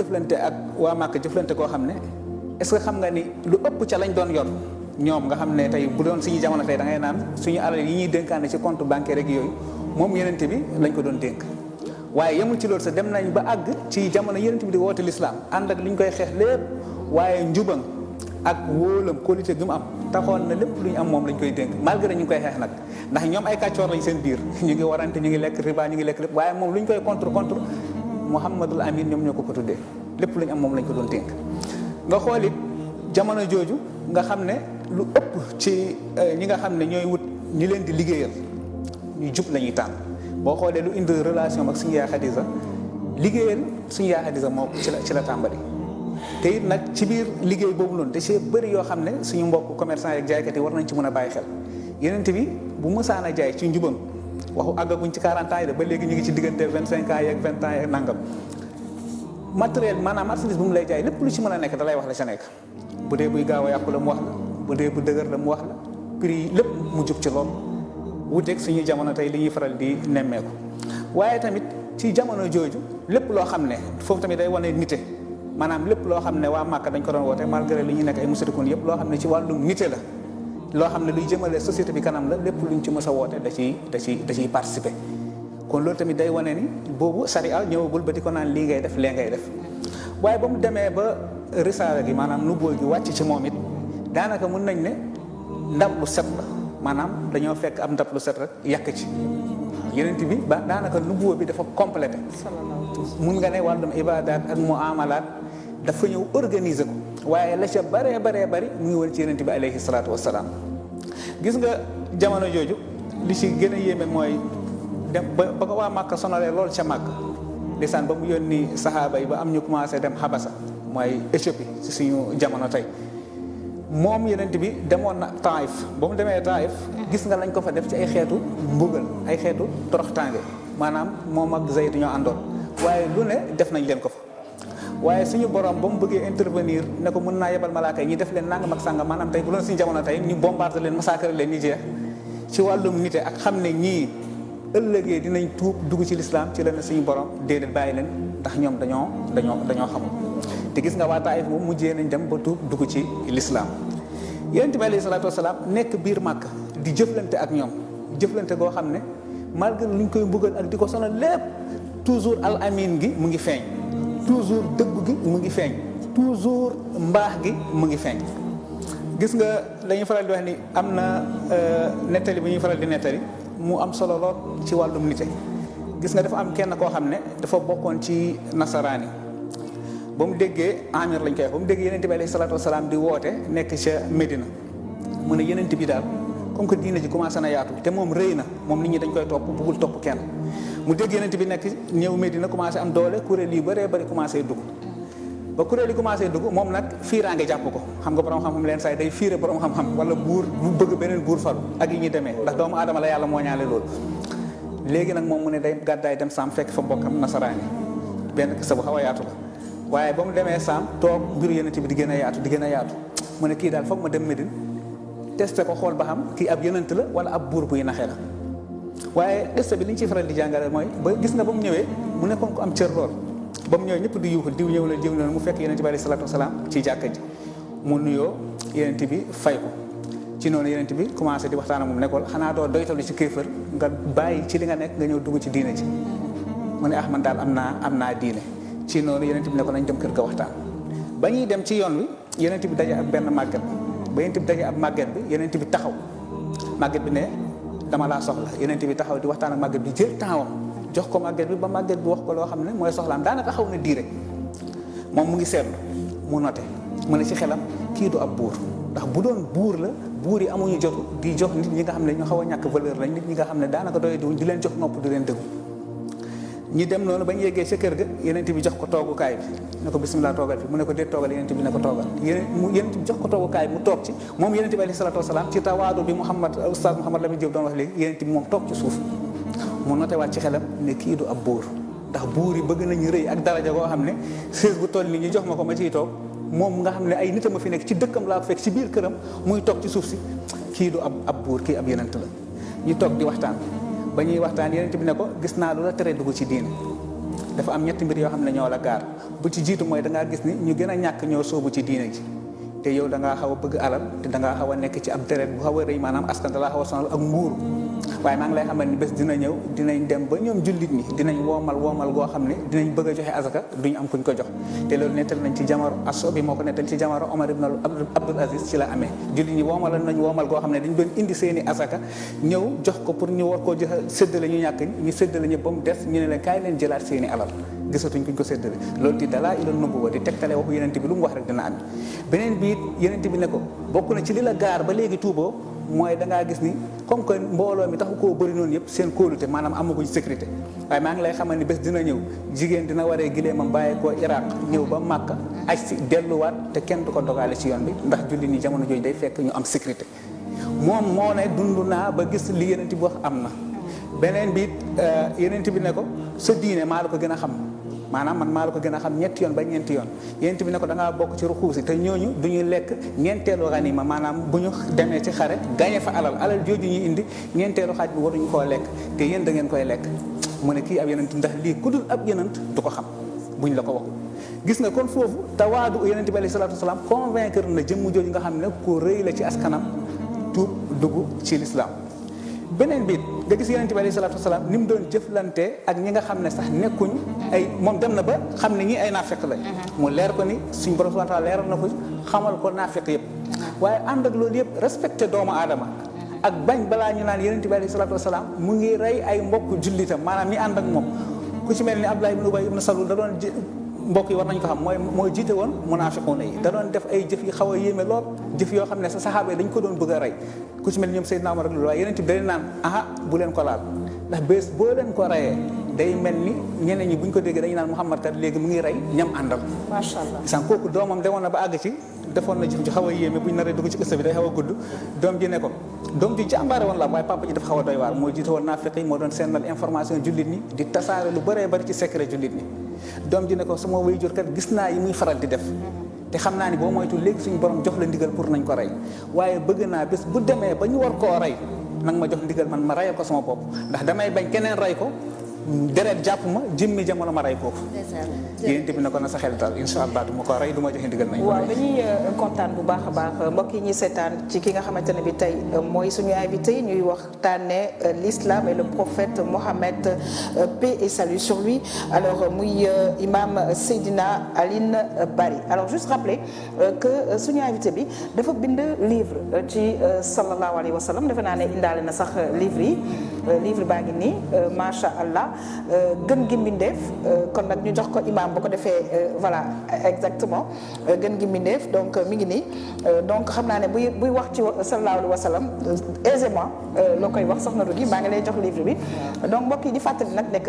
jëflante ak waa Màkka jëflante koo xam ne est-ce que xam nga ni lu ëpp ca lañ doon yor ñoom nga xam ne tey bu doon suñu jamono tey da ngay naan suñu alal yi ñuy dénkaane ci compte bancaire rek yooyu moom yenente bi lañ ko doon dénk. waaye yemul ci loolu sax dem nañ ba àgg ci jamono yenente bi di woote l'islam ànd ak li ñu koy xeex lépp waaye njubam ak wóolam qualité gi mu am taxoon na lépp lu ñu am moom lañ koy dénk malgré ñu ngi koy xeex nag ndax ñoom ay kàccoor lañ seen biir ñu ngi warante ñu ngi lekk riba ñu ngi lekk lépp waaye moom lu ñu koy contre Muhammadul Amin ñoom ñoo ko tuddee lépp lu ñu am moom lañ ko doon dénk. nga xool it jamono jooju nga xam ne lu ëpp ci ñi nga xam ne ñooy wut ñi leen di liggéeyal ñu jub la ñuy tànn boo xoolee lu indi relation ak suñu yaay Xadisa liggéeyal suñu yaay Xadisa moom ci la tàmbali. te it nag ci biir liggéey boobu noonu te see bëri yoo xam ne suñu mbokk commerçant yeeg jaaykat yi war nañ ci mën a bàyyi xel yenente bi bu mësaan a jaay ci njubam waxu àggaguñ ci 40 ans yi de ba léegi ñu ngi ci diggante 25 ans yeeg 20 ans yeeg nangam matériel maanaam marchandise bu mu lay jaay lépp lu ci mën a nekk da lay wax la ca nekk bu dee buy gaaw a yàqu la mu wax la bu dee bu dëgër la mu wax la prix lépp mu jub ci lool wuteeg suñuy jamono tey li ñuy faral di nemmeeku waaye tamit ci jamono jooju lépp loo xam ne foofu tamit day wane nite maanaam lépp loo xam ne waa Màkka dañ ko doon woote malgré li ñu nekk ay musrikoon yëpp loo xam ne ci wàllum nite la loo xam ne luy jëmale société bi kanam la lépp luñ ci mës a woote da ciy participer kon loolu tamit day wane ni boobu sariya ñëwagul ba di ko naan lii ngay def lee ngay def waaye ba mu demee ba risaala gi maanaam nubuwa gi wàcc ci moom it daanaka mun nañ ne ndab lu set la maanaam dañoo fekk am ndab lu set rek yàq ci yeneen bi ba daanaka nubuwa bi dafa complété mun nga ne wàllum ibadaat ak muamalaat dafa ñëw organiser ko waaye la ca baree bari mu ngi woon ci yeneen bi alayhi salaatu wassalaam gis nga jamono jooju li ci gën a yéeme mooy dem ba ko waa Màkka sonalee lool ca Màkka lisaan ba mu yónni saxaaba yi ba am ñu commencé dem Habasa mooy Éthiopie ci suñu jamono tey moom yeneen bi demoon na Taïf ba mu demee Taïf gis nga lañ ko fa def ci ay xeetu mbugal ay xeetu toroxtaange maanaam moom ak Zayd ñoo àndoon waaye lu ne def nañ leen ko fa waaye suñu borom ba mu bëggee intervenir ne ko mën naa yebal malaaka yi ñi def leen nangam ak sàngam maanaam tey bu doon suñu jamono tey ñu bombardé leen massacré leen ñu jeex ci wàllum nite ak xam ne ñii ëllëgee dinañ tuub dugg ci lislaam ci la ne suñu borom déedéet bàyyi leen ndax ñoom dañoo xamul te gis nga waa Taïf moom mujjee nañ dem ba tuub dugg ci lislaam yonent bi alayhi salaatu wasalaam nekk biir Màkka di jëflante ak ñoom jëflante goo xam ne malgré lu ñu koy mbugal ak di ko sonal lépp toujours al amin gi mu ngi feeñ toujours dëgg gi mu ngi feeñ toujours mbaax gi mu ngi feeñ gis nga lañuy faral di wax ni am na nettali bu ñuy faral di nettali mu am solo lool ci wàllum nite gis nga dafa am kenn koo xam ne dafa bokkoon ci nasaraani ba mu déggee amir lañ koy wax ba mu déggee yenent bi alayhi salaatu wasalaam di woote nekk ca Médina mu ne yenent bi daal comme que diina ji commencé na yaatu te moom rëy na moom nit ñi dañ koy topp bëggul topp kenn mu dégg yenent bi nekk ñëw Médina commencé am doole kuréel yi bëree bëri commencé dugg ba kuréel yi commencé dugg moom nag fiiraange jàpp ko xam nga borom xam-xam leen say day fiire borom xam-xam wala buur bu bëgg beneen buur falu ak yi ñuy demee ndax doomu aadama la yàlla moo ñaale loolu léegi nag moom mu ne day gàddaay dem Saam fekk fa mbokkam nasaraani benn kisa bu xaw a yaatu la waaye ba mu demee Saam toog mbiru yenent bi di gën a yaatu mu ne kii daal foog ma dem Médine testé ko xool ba xam kii ab yenent la wala ab buur buy naxee la waaye testé bi li ñu ciy faral di jàngale mooy ba gis nga ba mu ñëwee mu nekkoon ko am cër lool ba mu ñëwee ñëpp di yuuxul diw ñëw la mu fekk yenent bi alayhi salaatu wasalaam ci jàkka ji mu nuyoo yenent bi fay ko ci noonu yenent bi commencé di waxtaan ak moom nekkoon xanaa doo doytalu ci kéefër nga bàyyi ci li nga nekk nga ñëw dugg ci diine ji mu ne man daal am naa diine ci noonu yenent bi ne ko nañ dem kër ga waxtaan ba ñuy dem ci yoon wi yenent bi daje ak benn màgget ba yenent bi daje ak màgget bi yenent bi taxaw màgget bi ne dama laa soxla yenent bi taxaw di waxtaan ak màgget bi jël tempsam jox ko màgget bi ba màgget bi wax ko loo xam ne mooy soxlaam daanaka xaw na diire moom mu ngi seetlu mu noté mu ne ci xelam kii du ab buur ndax bu doon buur la buur yi amuñu jotu di jox nit ñi nga xam ne ñu xaw a ñàkk valeur lañ nit ñi nga xam ne daanaka doy di leen jox nopp di leen déglu ñi dem noonu ba ñu yeggee ca kër ga yenent bi jox ko toogukaay bi ne ko bismillah toogal fi mu ne ko déet toogal yenent bi ne ko toogal yenent bi jox ko toogukaay bi mu toog ci moom yenent bi alayhi salaatu wasalaam ci tawaadu bi Oustaz Mouhamed Lamine Diop doon wax léegi yenent bi moom toog ci suuf mu noté waat ci xelam ne kii du ab buur ndax buur yi bëgg nañu rëy ak daraja koo xam ne sées bu toll nii ñu jox ma ko ma ciy toog moom nga xam ne ay nitam a fi nekk ci dëkkam laa ko fekk ci biir këram muy toog ci suuf si kii du ab buur kii ab yenent la ñu toog di waxtaan ba ñuy waxtaan yenent bi ne ko gis naa lu la tere dugg ci diine dafa am ñetti mbir yoo xam ne ñoo la gaar bu ci jiitu mooy da ngaa gis ni ñu gën a ñàkk ñoo soobu ci diine ji te yow da ngaa xaw a bëgg alal te da ngaa xaw a nekk ci ab deret bu xaw a rëy maanaam askan da laa xaw a sonal ak nguur waaye maa ngi lay xamal ni bés dina ñëw dinañ dem ba ñoom jullit ñi dinañ woomal goo xam ne dinañ bëgg a joxe azaka duñ am kuñ ko jox te loolu nettal nañ ci jamono As-Sabi moo ko nettal ci jamono Omar ibn Abdul Aziz ci la amee jullit ñi woomal goo xam ne dañ doon indi seeni azaka ñëw jox ko pour ñu war koo joxe séddale ñu ñàkk ñu séddale ñu ba mu des ñu ne leen kaay leen jëlaat seeni alal gisatuñ kuñ ko séddale loolu di dalaa ila nubuwa di tegtale waxu yeneen bi lu mu wax rek dina am beneen bi it yeneen bi ne ko bokk na ci li la gaar ba léegi tuuboo mooy da ngaa gis ni comme que mbooloo mi taxu koo bëri noonu yëpp seen kóolute maanaam amaguñ sécurité waaye maa ngi lay xamal ni bés dina ñëw jigéen dina waree gileemam bàyyi koo Iraq ñëw ba Màkka aj si delluwaat te kenn du ko dogale ci yoon bi ndax julli ni jamono jooju day fekk ñu am sécurité moom moo ne dund naa ba gis li yeneen bi wax am na beneen bi yeneen bi ne ko sa diine maa la ko gën a xam maanaam man maa la ko gën a xam ñetti yoon ba ñeenti yoon yenent bi ne ko da ngaa bokk ci ruxuusi te ñooñu du ñuy lekk ñeenteelu ganima maanaam bu ñu demee ci xare gañe fa alal jooju ñuy indi ñeenteelu xaaj bi waruñu koo lekk te yéen da ngeen koy lekk mu ne kii ab yenent ndax lii ku dul ab yenent du ko xam buñ la ko waxul gis nga kon foofu tawaadu yenent bi alayhi salaatu wasalaam convaincre na jëmm jooju nga xam ne ku rëy la ci askanam tuub dugg ci l'islam beneen biit nga gis yonent bi alayhi salaatu wasalaam ni mu doon jëflante ak ñi nga xam ne sax nekkuñ ay moom dem na ba xam ne ñi ay naafeq lañ mu leer ko ni suñ borom subhanahu wa taala leeral na ko xamal ko naafeq yëpp waaye ànd ak loolu yëpp respecté doomu aadama ak bañ balaa ñu naan yonent bi alayhi salaatu wasalaam mu ngi rey ay mbokk jullitam maanaam ñi ànd ak moom ku ci mel ni Abdullah ibn Ubay ibn Salul da doon mbokk yi war nañu ko xam mooy jiite woon munaafiquuna yi da doon def ay jëf yi xaw a yéeme lool jëf yoo xam ne sa saxaaba yi dañ ko doon bëgg a rey ku ci mel ni ñoom Seydina Umar ak loolu waaye yeneen bi dañ naan aha bu leen ko laal ndax bés boo leen ko reyee day mel ni ñeneen ñi buñ ko déggee dañu naan Muhammad kat léegi mu ngi rey ñam àndal macha allah san kooku doomam demoon na ba àgg ci defoon na jëf ji xaw a yéeme buñ naree dugg ci ësta bi day xaw a gudd doom ji ne ko doom ji jàmbaare woon la waaye papa ji dafa xaw a doy waar moo jiite woon naafiq yi moo doon seenal information jullit ñi di tasaare lu bëree bëri ci secret jullit ñi doom ji ne ko sama waajur kat gis naa yi muy faral di def te xam naa ni boo moytu léegi suñu borom jox la ndigal pour nañ ko rey waaye bëgg naa bés bu demee ba ñu war koo rey nag ma jox ndigal man ma reyal ko sama bopp ndax damay bañ keneen rey ko deret jàpp ma jëmmi jamono ma rey kooku yéen bi ne ko na sa xel daal incha allah du ma ko rey du ma joxe ndigal nañ waaw dañuy kontaan bu baax a baax mbokk yi ñuy seetaan ci ki nga xamante ne bi tey mooy suñu invité ñuy waxtaane l'islam et le prophète Mohammed, paix et salut sur lui. Alors muy imam Seydina Alioune Bary. Alors juste rappeler que suñu invité bi dafa bind livre ci sallallahu alayhi wa sallam defe naa ne indaale na sax livre yi livre baa ngi nii macha allah gën gi mbindeef kon nag ñu jox ko imam bu ko defee voilà exactement gën gi mbindeef donc mi ngi nii donc xam naa ne buy wax ci sallallahu alayhi wa sallam aisément loo koy wax soxna Rougui maa ngi lay jox livre bi donc mbokk yi di fàttali nag nekk